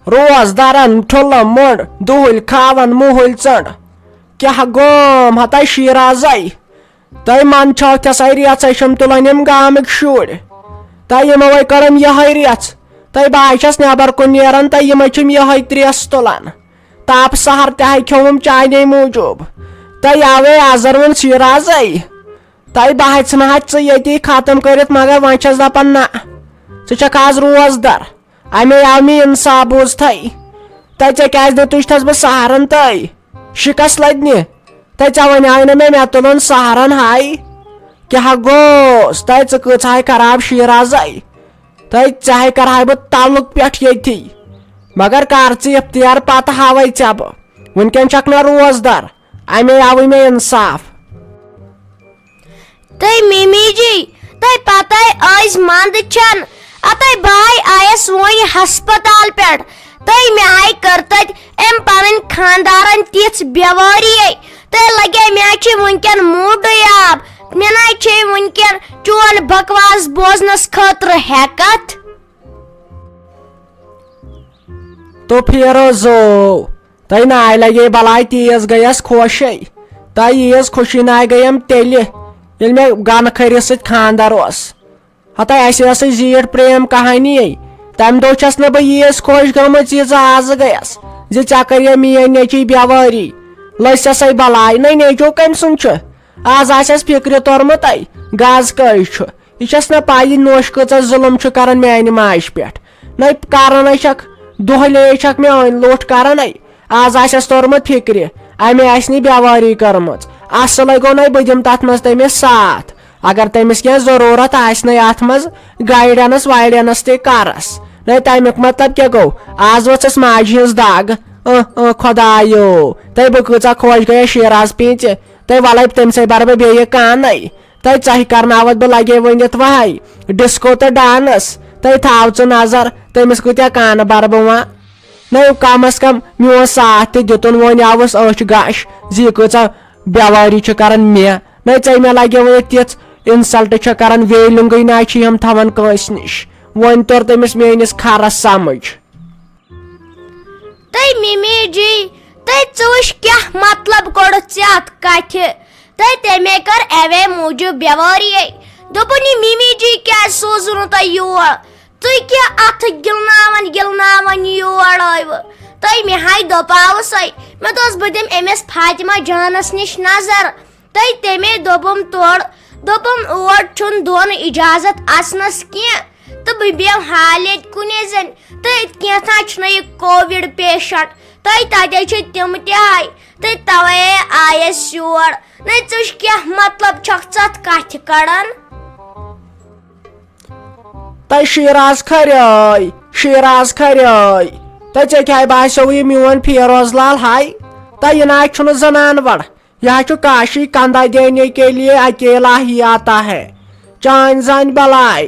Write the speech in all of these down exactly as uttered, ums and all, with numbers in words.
روزدرن ٹھُلہٕ مۄنٛڈ، دُہٕلۍ کھاون مُہٕلۍ ژٔنٛڈ۔ کیٛاہ گوم ہتا شیرازے؟ تۄہہِ منٛد چھو تھٮ۪سَے ریژھے چھِم تُلان یِم گامٕکۍ شُرۍ۔ تۄہہِ یِموے کٔرٕم یِہوٚے ریژھ۔ تۄہہِ بہٕ ہاے چھَس نٮ۪بر کُن نیران، تۄہہِ یِمے چھِم یِہوٚے تریس تُلان۔ تاپہٕ سہر تہِ ہاے کھیوٚوُم چانے موٗجوٗب۔ تۄہہِ آوے آزر وُن شیرازے۔ تۄہہِ بہٕ ہاے ژھٕنہٕ ہا ژٕ ییٚتی ختم کٔرِتھ، مگر وۄنۍ چھَس دپان نہ، ژٕ چھَکھ آز روزدر۔ اَمے آو مےٚ اِنصاف بوٗزتھٕے۔ تۄہہِ ژےٚ کیٛازِ دیُتُے چھَس بہٕ سہارن تۄہہِ؟ شِکس لدنہِ۔ تۄہہِ ژےٚ وَنیٛاے نہٕ مےٚ، مےٚ تُلُن سہارن ہاے۔ کیٛاہ گوس؟ تۄہہِ ژٕ کۭژاہ ہاے خراب شیٖرازے۔ تۄہہِ ژےٚ ہاے کرہاے بہٕ تعلق پٮ۪ٹھ ییٚتھی۔ مگر کر ژٕ اِفتیار پتہٕ ہاوے ژےٚ بہٕ۔ وٕنکٮ۪ن چھکھ نہ روزدار۔ اَمے آوٕے مےٚ اِنصاف۔ تہٕ مِمی جی، تۄہہِ پتاے أزۍ منٛد چھَن۔ اَتَے بہٕ آیس وۄنۍ ہسپتال پٮ۪ٹھ۔ تہٕ مےٚ آیہِ کٔر تَتہِ أمۍ پنٕنۍ خانٛدارن تِژھ بٮ۪وٲری۔ تہٕ لگے مےٚ چھِ وٕنکٮ۪ن موٗڈٕے آب۔ مےٚ نَے چھے وٕنکٮ۪ن چون بکواس بوزنس خٲطرٕ ہٮ۪کتھ۔ تو پھیرو زو۔ تۄہہِ ناے لگے بلاے تیز گٔیس خوشے۔ تۄہہِ ییٖژ خوشی ناے گٔیم تیٚلہِ، ییٚلہِ مےٚ گنہٕ کھٔرِس سۭتۍ خانٛدر اوس۔ ہتاے اسہِ ٲسٕے زیٖٹھ پریم کہانی۔ تمہِ دۄہ چھس نہٕ بہٕ ییٖژ خۄش گٔمٕژ ییٖژ آزٕ گٔیس زِ ژےٚ کریے میٲنۍ نیٚچی بٮ۪وٲری۔ لٔج سسے بلاے۔ نٔے نیٚچو کٔمۍ سُنٛد چھُ؟ آز آسٮ۪س فکرِ توٚرمُت۔ گز کٔہۍ چھُ؟ یہِ چھس نہ پَیی نوش کۭژاہ ظُلم چھُ کران میانہِ ماجہِ پٮ۪ٹھ۔ نَے کران ہے چھکھ، دۄہلے چھکھ مےٚ أنۍ لوٚٹھ کران ہے۔ آز آسٮ۪س توٚرمُت فِکرِ، اَمے آسہِ نہٕ بٮ۪وٲری کٔرمٕژ۔ اَصلَے گوٚو نَے بہٕ دِمہٕ تَتھ منٛز تٔمِس ساتھ۔ اگر تٔمِس کینٛہہ ضروٗرت آسہِ نَے اَتھ منٛز گایڈنس وایڈنس تہِ کرس۔ نَے تَمیُک مطلب کیٛاہ گوٚو؟ آز ؤژھٕس ماجہِ ہٕنٛز دگ۔ اہ، اہ، خۄدایو، تَے بہٕ کۭژاہ خۄش گٔیَس شیراز پیٖنٛژِ۔ تَے وَلَے تٔمۍ سٕے بَرٕ بہٕ بیٚیہِ کانَے۔ تہٕ ژۄہہِ کرناوتھ بہٕ لگے ؤنِتھ وہے ڈسکو تہٕ ڈانس۔ تہٕ تھاو ژٕ نظر تٔمِس کۭتیاہ کانہٕ برٕ بہٕ وان۔ نہ کم از کم میون ساتھ تہِ دِتُن، وۄنۍ آوُس أچھ گش زِ یہِ کۭژاہ بٮ۪وٲری چھِ کران مےٚ۔ نہ ژےٚ مےٚ لگے ؤنِتھ تِژھ انسلٹ چھےٚ کران، ویلنگٕے نہ چھِ یِم تھاوان کٲنٛسہِ نِش۔ وۄنۍ توٚر تٔمِس میٲنِس کھرس سمجھ۔ تہٕ مِمی جی، تہٕ ژٕ وٕچھ کیٛاہ مطلب کوٚڑُتھ ژےٚ اَتھ کَتھِ؟ تہٕ تٔمۍ کٔر اَمے موٗجوٗب بٮ۪وٲریے۔ دوٚپُن، یہِ مِمی جی کیٛازِ سوٗزوٕ نہٕ تۄہہِ یور؟ تُہۍ کیٛاہ اَتھٕ گِلناوان گِلناوان یور آیوٕ؟ تہٕ مےٚ ہاے دوٚپاوُسَے، مےٚ دوٚپُس، بہٕ دِمہٕ أمِس فاطمہ جانَس نِش نظر۔ تہٕ تٔمۍ دوٚپُم تورٕ، دوٚپُم، اور چھُنہٕ دۄن اِجازت اَژنَس کینٛہہ، تہٕ بہٕ بیٚہمہٕ حال ییٚتہِ کُنے زٔنۍ، تہٕ کینٛژھا چھُنہٕ یہِ کووِڈ پیشنٹ، تہٕ تَتے چھِ تِم تہِ آے، تہٕ تَوَے آیَس یور۔ نَے ژٕ وٕچھ کیٛاہ مطلب چھَکھ ژٕ اَتھ کَتھِ کَڑان؟ تۄہہِ شیراز کھریٲے، شیراز کھریٲے۔ تۄہہِ ژےٚ کیٛاہ باسیو یہِ میون فیروز لال ہاے؟ تۄہہِ یہِ نہ چھُنہٕ زنان وڑ۔ یہِ حظ چھُ کاشی کندھا دینے کے لیے اکیلا ہی آتا ہے۔ چانۍ زانۍ بلاے۔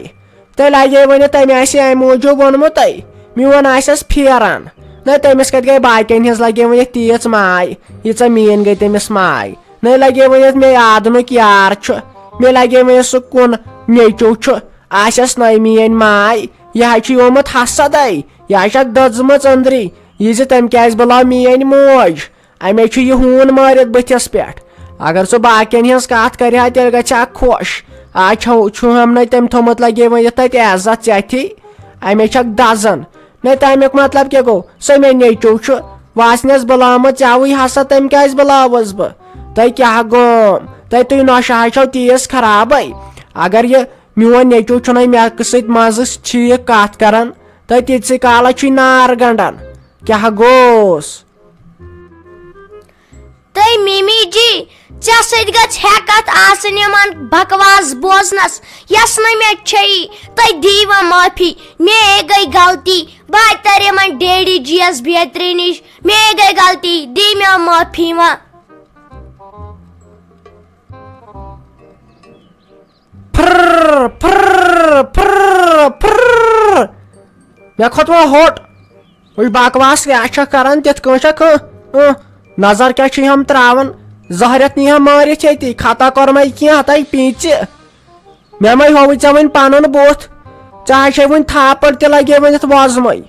تیٚلہِ لگے ؤنِتھ تٔمۍ آسہِ امہِ موٗجوٗب ووٚنمُت تۄہہِ، میون آسٮ۪س پھیران۔ نہ تٔمِس کتہِ گٔے باقین ہٕنٛز لگے ؤنِتھ تیٖژ ماے، ییٖژاہ میٲنۍ گٔے تٔمِس ماے۔ نہ لگے ؤنِتھ مےٚ آدنُک یار چھُ، مےٚ لگے ؤنِتھ سُہ کُن نیٚچو چھُ، آسٮ۪س نَے میٲنۍ ماے۔ یہِ حظ چھُ یومُت حسدے، یہِ حظ چھکھ دٔزمٕژ أنٛدری، یہِ زِ تٔمۍ کیازِ بُلاو میٲنۍ موج۔ امے چھُ یہِ ہوٗن مٲرِتھ بٕتھِس پٮ۪ٹھ۔ اگر سُہ باقین ہٕنٛز کتھ کرِ ہا، تیٚلہِ گژھِ ہا خۄش۔ آز چھو، چھُ ہم نے تٔمۍ تھوٚمُت لگے وۄنۍ یتھ تتہِ عزت ژےٚ تھی۔ امے چھکھ دزان۔ نے تمیُک مطلب کیٛاہ گوٚو؟ سُہ مےٚ نیٚچو چھُ۔ واسنٮ۪س بُلامُت ژےٚ وٕے ہسا تٔمۍ کیٛازِ بُلاوس بہٕ؟ تۄہہِ کیٛاہ گوم؟ تۄہہِ تُہۍ نۄشہِ حظ چھو تیٖژ خرابے۔ اگر یہِ میون نیٚچو چھُنَے مےٚ سۭتۍ منٛزٕ ٹھیٖک کتھ کران، تہٕ تیٖتسٕے کالس چھُے نار گنڈان۔ کیٛاہ گوس؟ تہٕ مِمی جی، ژےٚ سۭتۍ گٔژھ ہٮ۪کتھ آسٕنۍ یِمن بکواس بوزنس، یۄس نہٕ مےٚ چھیی۔ تُہۍ دِیِو وۄنۍ معٲفی، مے گٔے غلطی۔ بہٕ ہا ترٕ یِمن ڈیڈی جی یس بیترِ نِش، مے گٔے غلطی، دِ مےٚ معٲفی وۄنۍ۔ پھر، پھر، پھر، پھر۔ مےٚ کھوٚت وۄنۍ ہوٚٹ۔ وٕچھ بکواس کیٛاہ چھکھ کران، تِتھ کٔنۍ چھکھ، اۭں، اۭں۔ نظر کیٛاہ چھِ یِم تراوان؟ زہرٮ۪تھ نی ہا مٲرِتھ ییٚتی، خطا کوٚرمَے کینٛہہ، ہتَے پیٖژِ۔ مےٚ مَے ہووُے ژےٚ وۄنۍ پنُن بُتھ۔ ژےٚ ہا چھے وۄنۍ تھاپڑ تہِ لگے وۄنۍ یتھ وۄزمَے۔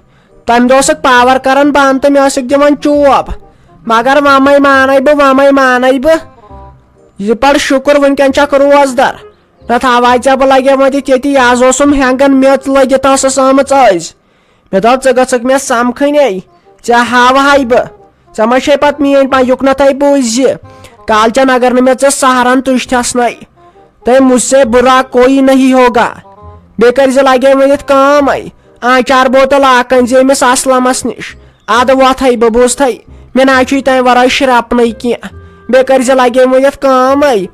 تَمہِ دۄہ اوسُکھ پاور کران بنٛد تہٕ مےٚ ٲسٕکھ دِوان چوب۔ مگر وۄنۍ مانے بہٕ، وۄنۍ مانے بہٕ۔ یہِ پَر شُکُر وٕنکٮ۪ن چھَکھ روزدر۔ نَتہٕ ہاوہاے ژےٚ بہٕ لگیومُت ییٚتہِ، ییٚتی آز اوسُم ہٮ۪نٛگن میٚژ لٔگِتھ ٲسٕس آمٕژ أزۍ۔ مےٚ دوٚپ، ژٕ گٔژھکھ مےٚ سمکھٕنۍ۔ ژےٚ ہاوہاے بہٕ۔ ژےٚ ما چھے پتہٕ میٲنۍ پا-، یُکنتھے بوٗزۍ زِ کالچن اگر نہٕ مےٚ ژےٚ سہرن تُجتھس نَے، تہٕ مُجھ سے برا کوئی نہیں ہوگا۔ بیٚیہِ کٔرۍ زِ لگے ؤنِتھ کٲم اے، آنچار بوتل اکھ أنۍ زِ أمِس اسلمس نِش۔ ادٕ وۄتھے بہٕ بوٗزتھے، مےٚ نہ چھُے تمہِ ورٲے شرپنٕے کینٛہہ۔ بیٚیہِ کٔرۍ زِ لگے ؤنِتھ کٲم اے،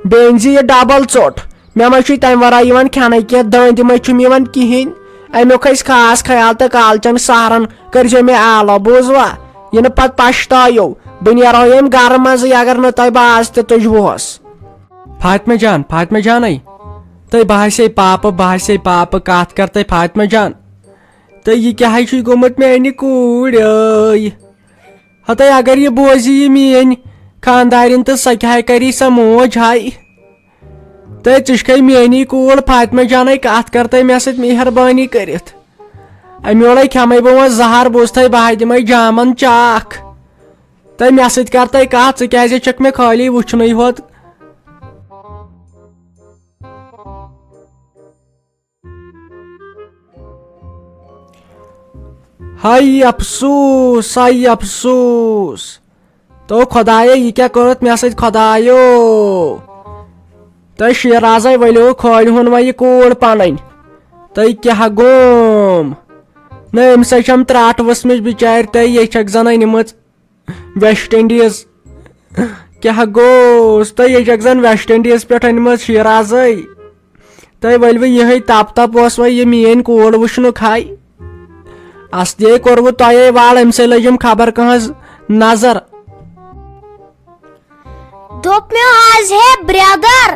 بیٚیہِ أنۍ زِ یہِ ڈبل ژوٚٹ۔ مےٚ ما چھُے تمہِ ورٲے یِوان کھٮ۪نَے کینٛہہ، دٔنٛدۍ ما چھُم یِوان کِہیٖنۍ۔ اَمیُک تھٲیِزِ خاص خیال تہٕ کالچن سہرن کٔرۍزیو مےٚ آلو، بوٗزوا؟ یہِ نہٕ پتہٕ پشتاویو، بہٕ نیرہو ییٚمہِ گرٕ منٛزٕے اگر نہٕ تۄہہِ بہٕ آز تہِ تُجوہس۔ فاطمہ جان، فاطمہ جانٕے، تہٕ بہٕ ہسے پاپہٕ، بہٕ ہسے پاپہٕ، کتھ کر تہٕ فاطمہ جان۔ تہٕ یہِ کیٛاہ ہے چھُے گوٚمُت میانہِ کوٗرۍ؟ ہتے اگر یہِ بوزِ یہِ میٲنۍ خاندارِنۍ تہٕ سۄ کیٛاہ ہے کری سۄ موج ہاے؟ تہٕ ژٕ چھکھے میٲنی کوٗر فاطمہ جانٕے، کتھ کر تہٕ مےٚ سۭتۍ مہربٲنی کٔرِتھ۔ امہِ یورے کھٮ۪مے بہٕ وۄنۍ زہر، بوٗزتھے بہٕ ہا دِمے جامن چاکھ۔ تہٕ مےٚ سۭتۍ کر تہٕ کتھ، ژٕ کیازِ چھکھ مےٚ خٲلی وٕچھنٕے ہوت؟ ہاے افسوس، ہاے افسوس۔ تو خدایا، یہِ کیٛاہ کوٚرُتھ مےٚ سۭتۍ خدایو؟ تہٕ شیرازے ؤلِو کھٲلۍ ہُن وۄنۍ یہِ کوٗر پنٕنۍ۔ تہٕ کیٛاہ گوم؟ نہ، أمۍ سٕے چھم ترٛٹھ ؤژھمٕژ بِچارِ، تہٕ یہِ چھکھ زن أنمٕژ ویسٹ انڈیز۔ کیٛاہ گوٚوس؟ تہٕ یہِ چھکھ زن ویسٹ انڈیز پٮ۪ٹھ أنمٕژ شیرازے۔ تہٕ ؤلۍ وۄنۍ یِہے تپ تپ اوس وۄنۍ یہِ میٲنۍ کوٗر وٕچھنُک ہاے۔ اصلی کوٚروٕ تۄہے وال، أمۍ سٕے لٔجِم خبر کٕہٕنٛز نظر۔ دوٚپ مےٚ حظ، ہے برٛدر،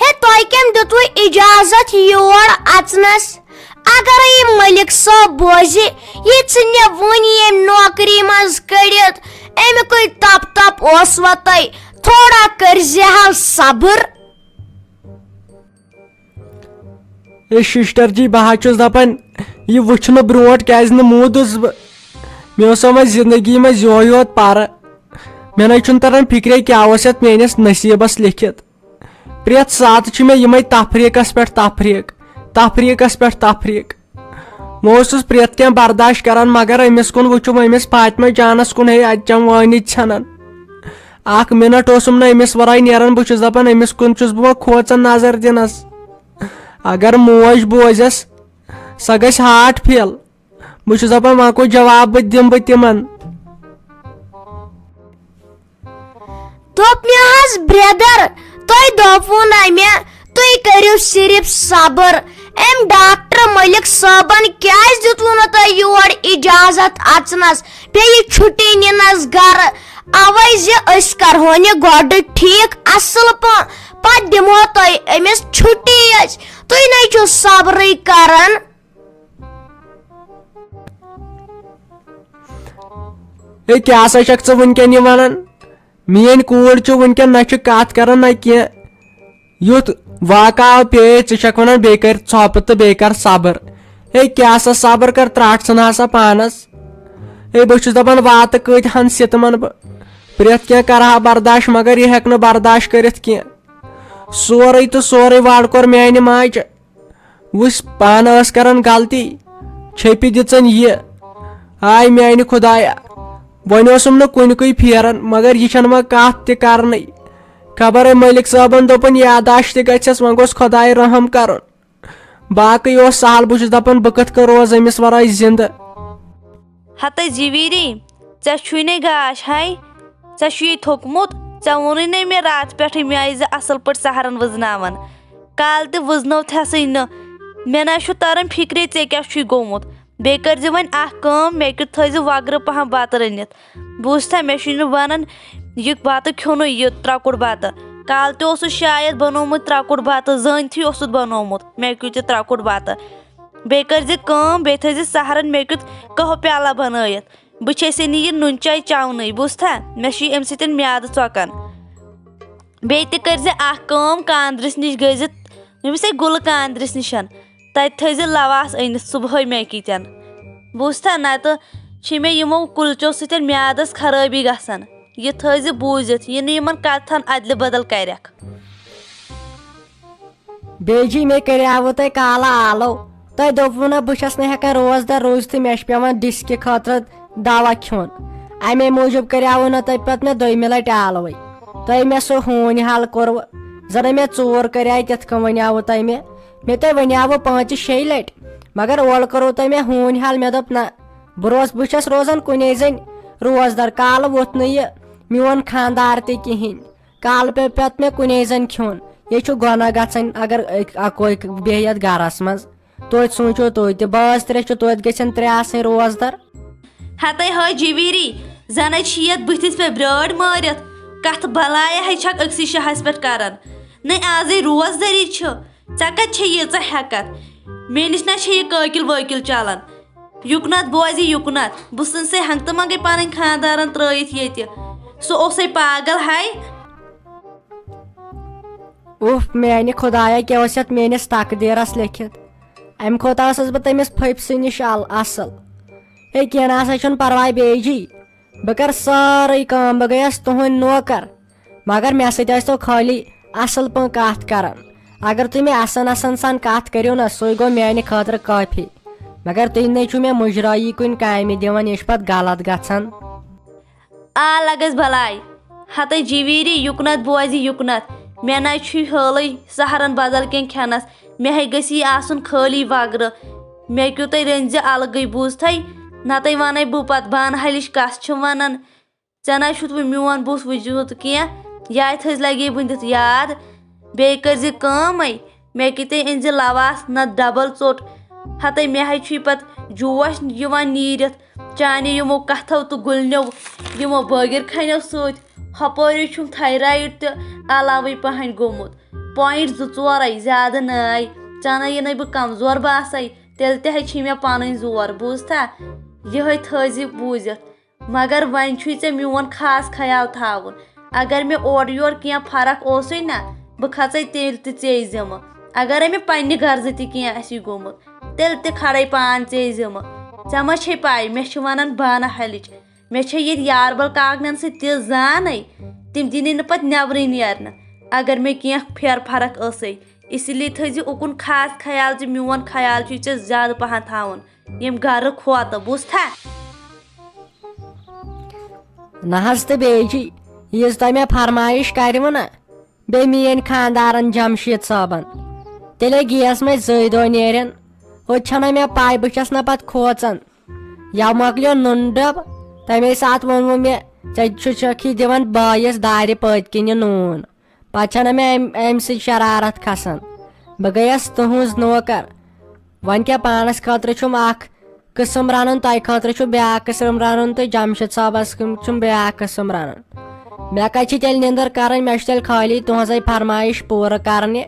ہے تۄہہِ کٔمۍ دیُتوٕ اجازت یور اژنس؟ اگرے یہِ ملک صٲب بوزِ، یہِ ژھٕنہِ وُنۍ ییٚمہِ نوکری منٛز کٔڑِتھ، اَمیُکُے تپ تپ اوسوا تۄہہِ؟ تھوڑا کٔرزِ حظ صبر۔ اے سسٹر جی، بہٕ حظ چھُس دپان، یہِ وٕچھنہٕ برونٛٹھ کیازِ نہٕ موٗدُس بہٕ؟ مےٚ اوس وۄنۍ زندگی منٛز یِہوے یوت پرٕ۔ مےٚ نَے چھُنہٕ تران فکرے کیٛاہ اوس یتھ میٲنِس نصیٖبس لیکھِتھ۔ پرٛٮ۪تھ ساتہٕ چھِ مےٚ یِمے تفریٖقس پٮ۪ٹھ تفریٖق، تفریٖقس پٮ۪ٹھ تفریٖق۔ بہٕ اوسُس پرٛٮ۪تھ کینٛہہ برداش کران، مگر أمِس کُن وٕچھُم، أمِس فاطمہ جانس کُن، ہے اتہِ چم وٲنِج ژھٮ۪نان۔ اکھ منٹ اوسُم نہٕ أمِس ورٲے نیران۔ بہٕ چھُس دپان، أمِس کُن چھُس بہٕ وۄنۍ کھوژان نظر دِنس۔ اگر موج بوزٮ۪س، سۄ گژھِ ہارٹ فیل۔ بہٕ چھُس دپان، وۄنۍ کُس جواب بہٕ دِمہٕ بہٕ تِمن؟ دوٚپ مےٚ حظ، برٛدر، تۄہہِ دوٚپوُ نہ مےٚ، تُہۍ کٔرِو صرف صبر۔ أمۍ ڈاکٹر ملک صٲبن کیٛازِ دیُتوُ نہٕ تۄہہِ یور اجازت اژنس، بیٚیہِ چھُٹی نِنس گرٕ؟ اوے زِ أسۍ کرہون یہِ گۄڈٕ ٹھیٖک اصل پٲٹھۍ، پتہٕ دِمہو تۄہہِ أمِس چھُٹی۔ أسۍ، تُہۍ نے چھِو صبرٕے کران۔ ہے، کیٛاہ سا چھکھ ژٕ وٕنکٮ۪ن یہِ ونان؟ میٲنۍ کوٗر چھِ وٕنکٮ۪ن نہ چھِ کتھ کران نہ کینٛہہ۔ یُتھ واقعہ آو پیش، ژٕ چھکھ ونان بیٚیہِ کر ژھۄپہٕ تہٕ بیٚیہِ کر صبر۔ ہے، کیٛاہ سا صبر کر، ترٛٹھ ژھٕن ہسا پانس۔ ہے، بہٕ چھُس دپان واتہٕ کۭتۍ ہن سِتمن بہٕ۔ پرٛٮ۪تھ کینٛہہ کرٕ ہا برداش، مگر یہِ ہٮ۪کہٕ نہٕ برداش کٔرِتھ کینٛہہ۔ سورُے تہٕ سورُے وار کوٚر میانہِ ماجہِ۔ وٕچھ، پانہٕ ٲس کران غلطی، چھیٚپہِ دِژٕن یہِ۔ آے میانہِ خدایا، وۄنۍ اوسُم نہٕ کُنہِ کُے پھیران، مگر یہِ چھنہٕ وۄنۍ کتھ تہِ کرنٕے۔ خبر ہے ملک صٲبن دوٚپُن یاداشت تہِ گژھٮ۪س، وۄنۍ گوٚژھ خداے رحم کرُن۔ باقٕے اوس سہل، بہٕ چھُس دپان بہٕ کِتھ کٔنۍ روزٕ أمِس ورٲے زندٕ۔ ہتے زیٖویٖری، ژےٚ چھُے نے گاش ہاے، ژےٚ چھُے تھوٚکمُت، ژےٚ ووٚنُے نے مےٚ راتہٕ پٮ۪ٹھٕے مےٚ آیہِ زِ اصل پٲٹھۍ سحرن وٕزناوان، کالہٕ تہِ وٕزنٲوتھسٕے نہٕ۔ مےٚ نہ چھُ تران فکرے ژےٚ کیٛاہ چھُے گوٚمُت۔ بیٚیہِ کٔرۍ زِ وۄنۍ اکھ کٲم، مےٚ کیُتھ تھٲیزِ وۄگرٕ پہم بتہٕ رٔنِتھ۔ بوٗزتھا، مےٚ چھُے نہٕ ونان یہِ بتہٕ کھیوٚنُے، یہِ ترٛکُٹ بتہٕ۔ کالہٕ تہِ اوسُس شاید بنوومُت ترٛکُٹ بتہٕ، زٲنتھٕے اوسُتھ بنوومُت مےٚ کیُتھ یہِ ترٛکُٹ بتہٕ۔ بیٚیہِ کٔرۍ زِ کٲم، بیٚیہِ تھٲیزِ سحرن مےٚ کیُتھ قہوٕ پیالہ بنٲیِتھ۔ بہٕ چھسے نہٕ یہِ نُن چاے چاونٕے، بوٗزتھا؟ مےٚ چھُ یہِ امہِ سۭتۍ میادٕ ژۄکان۔ بیٚیہِ تہِ کٔرۍ زِ اکھ کٲم، کاندرِس نِش گٔے زِ، ییٚمِس ہے گُلہٕ کاندرِس نِشن، تتہِ تھٲیزِ لواس أنِتھ صبحٲے مےٚ کِتٮ۪ن۔ بوٗزتھا، نتہٕ چھِ مےٚ یِمو کُلچو سۭتۍ میادس خرٲبی گژھان۔ یہِ تھٲیزِ بوٗزِتھ، یہِ نہٕ یِمن کتھن ادلہِ بدل کرکھ۔ بیجی، مےٚ کریاوٕ تۄہہِ کالہٕ آلو۔ تۄہہِ دوٚپوُ نہ بہٕ چھس نہٕ ہٮ۪کان روزدر روٗزتھٕے، مےٚ چھُ پٮ۪وان ڈسکہِ خٲطرٕ دوا کھیوٚن۔ امے موٗجوٗب کریاوٕ نہ تۄہہِ پتہٕ مےٚ دوٚیمہِ لٹہِ آلوٕے۔ تۄہہِ مےٚ سُہ ہوٗنۍ حال کوٚروٕ، زنہٕ مےٚ ژوٗر کریاے، تِتھ کٔنۍ ونیاوٕ تۄہہِ مےٚ۔ مےٚ تۄہہِ ونیاوٕ پانٛژِ شیٚیہِ لٹہِ، مگر اورٕ کوٚروٕ تۄہہِ مےٚ ہوٗنۍ حال۔ مےٚ دوٚپ نہ، بہٕ روز-، بہٕ چھس روزان کُنے زٔنۍ روزدر، کالہٕ ووٚتھ نہٕ یہِ میون خاندار تہِ کِہینۍ۔ کالہٕ پیوٚو پتہٕ مےٚ کُنے زٔنۍ کھیوٚن۔ یہِ چھُ گۄناہ گژھان اگر أکۍ-، اکوے بیٚہہِ یتھ گرس منٛز۔ توتہِ سوٗنٛچِو تُہۍ تہِ، بٲژ ترٛےٚ چھِ، توتہِ گژھن ترٛےٚ آسٕنۍ روزدر۔ ہتے ہٲے جویٖری، زنَے چھِ یَتھ بٕتھِس پٮ۪ٹھ برٛٲڑ مٲرِتھ، کَتھ بَلایہ ہے چھَکھ أکسٕے شاہَس پٮ۪ٹھ کَران؟ نَے آزٕے روزدَرٕے چھِ، ژےٚ کَتہِ چھے ییٖژاہ ہٮ۪کَتھ؟ مےٚ نِش نہ چھے یہِ کٲکِل وٲکِل چَلان۔ یُکنَتھ بوزِ یُکنَتھ، بہٕ ژھٕنسَے ہنٛگتہٕ منٛگَے پَنٕنۍ خانٛدارَن ترٛٲیِتھ ییٚتہِ۔ سُہ اوسَے پاگل ہے۔ اوف میانہِ خۄدایا، کیٛاہ اوس یتھ میٲنِس تقدیرس لیکھِتھ؟ امہِ کھۄتہٕ ٲسٕس بہٕ تٔمِس پھٔپۍ سٕے نِش ال-، اصل۔ ہے، کینٛہہ نہ سا چھُنہٕ پرواے بیجی، بہٕ کرٕ سٲرٕے کٲم، بہٕ گٔیس تُہنٛدۍ نوکر، مگر مےٚ سۭتۍ ٲسۍ تو خٲلی اصل پٲٹھۍ کتھ کران۔ اگر تُہۍ مےٚ احسن احسن سان کتھ کٔرِو نہ، سُے گوٚو میانہِ خٲطرٕ کٲفی۔ مگر تُہۍ نے چھِو مےٚ مُجرٲیی کُنہِ کامہِ دِوان، یہِ چھُ پتہٕ غلط گژھان۔ آ لگس بلاے۔ ہتے جیویری، یُکنتھ بوزِ یُکنتھ۔ مےٚ نَے چھُے حٲلٕے سحرن بدل کینٛہہ کھٮ۪نس۔ مےٚ ہے گژھی آسُن خٲلی وگرٕ۔ مےٚ کیُتھے رٔنزِ الگٕے، بوٗزتھے؟ نتہٕ ونے بہٕ پتہٕ بانہٕ ہلِچ کس چھِ ونان۔ ژےٚ نَے چھُتھ وۄنۍ میون بُتھ وُچھمُت کینٛہہ۔ یہِ آے تھٔز لگے بہٕ دِتھ یاد۔ بیٚیہِ کٔرزِ کٲمے، مےٚ کِتھے أنزِ لواس نتہٕ ڈبل ژوٚٹ۔ ہتے مےٚ ہے چھُے پتہٕ جوش یِوان نیٖرِتھ۔ چانہِ یِمو کتھو تہٕ گُلنیو، یِمو بٲگِر کھنیو سۭتۍ۔ ہپٲری چھُم تھایرایڈ تہِ علاوٕے پہن گوٚمُت۔ پوینٹ زٕ ژورے، زیادٕ ناے۔ ژےٚ نَے یِنَے بہٕ کمزور باسے، تیٚلہِ تہِ ہے چھی مےٚ پنٕنۍ زور، بوٗزتھا؟ یِہے تھٲیزِ بوٗزِتھ۔ مگر وۄنۍ چھُے ژےٚ میون خاص خیال تھاوُن۔ اگر مےٚ اورٕ یورٕ کینٛہہ فرق اوسُے نہ، بہٕ کھژے تیٚلہِ تہِ ژے ذمہٕ۔ اگرے مےٚ پننہِ غرضہٕ تہِ کینٛہہ آسی گوٚمُت، تیٚلہِ تہِ کھڑے پان ژے ذمہٕ۔ ژےٚ ما چھے پاے، مےٚ چھِ ونان بانہٕ ہلِچ۔ مےٚ چھے ییٚتہِ یاربل کاکنٮ۪ن سۭتۍ تِژھ زانے، تِم دِنی نہٕ پتہٕ نٮ۪برٕے نیرنہٕ، اگر مےٚ کینٛہہ پھیر فرق ٲسے۔ اسی لیے تھٲیزِ اُکُن خاص خیال زِ میون خیال چھُے ژےٚ زیادٕ پہن تھاوُن ییٚمہِ گرٕ کھۄتہٕ، بوٗزتھا؟ نہ حظ تہٕ بیٚیہِ چھِ، یِژھ تۄہہِ مےٚ فرمٲیِش کَرِوٕ نہ، بیٚیہِ میٛٲنۍ خانٛدارَن جمشیٖد صٲبَن، تیٚلے گیس مےٚ زٕے دۄہ نیرن۔ ہوٚتہِ چھَنہ مےٚ پَے، بہٕ چھَس نہ پَتہٕ کھوژان۔ یا مۄکلیو نُنہٕ ڈَبہٕ، تَمے ساتہٕ ووٚنوُ مےٚ، ژےٚ چھُ چھَکھ یہِ دِوان بٲیِس دارِ پٔتۍ کِنۍ نوٗن۔ پتہٕ چھنہ مےٚ امہِ امہِ سۭتۍ شرارت کھسان۔ بہٕ گٔیس تُہنٛز نوکر۔ وۄنۍ کیٛاہ، پانس خٲطرٕ چھُم اکھ قٕسم رنُن، تۄہہِ خٲطرٕ چھُ بیاکھ قٕسم رنُن تہٕ جمشید صٲبس کُن چھُم بیاکھ قٕسم رنُن۔ مےٚ کتہِ چھِ تیٚلہِ نِندٕر کرٕنۍ؟ مےٚ چھِ تیٚلہِ خٲلی تُہنٛزے فرمٲیش پوٗرٕ کرنہِ۔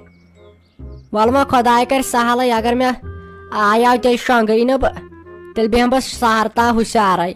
وَلہٕ وۄنۍ خۄداے کرِ سہلٕے، اگر مےٚ آیاو تیٚلہِ شۄنٛگٕے نہٕ بہٕ، تیٚلہِ بیٚہمہٕ بہٕ سہر تام ہُشارے۔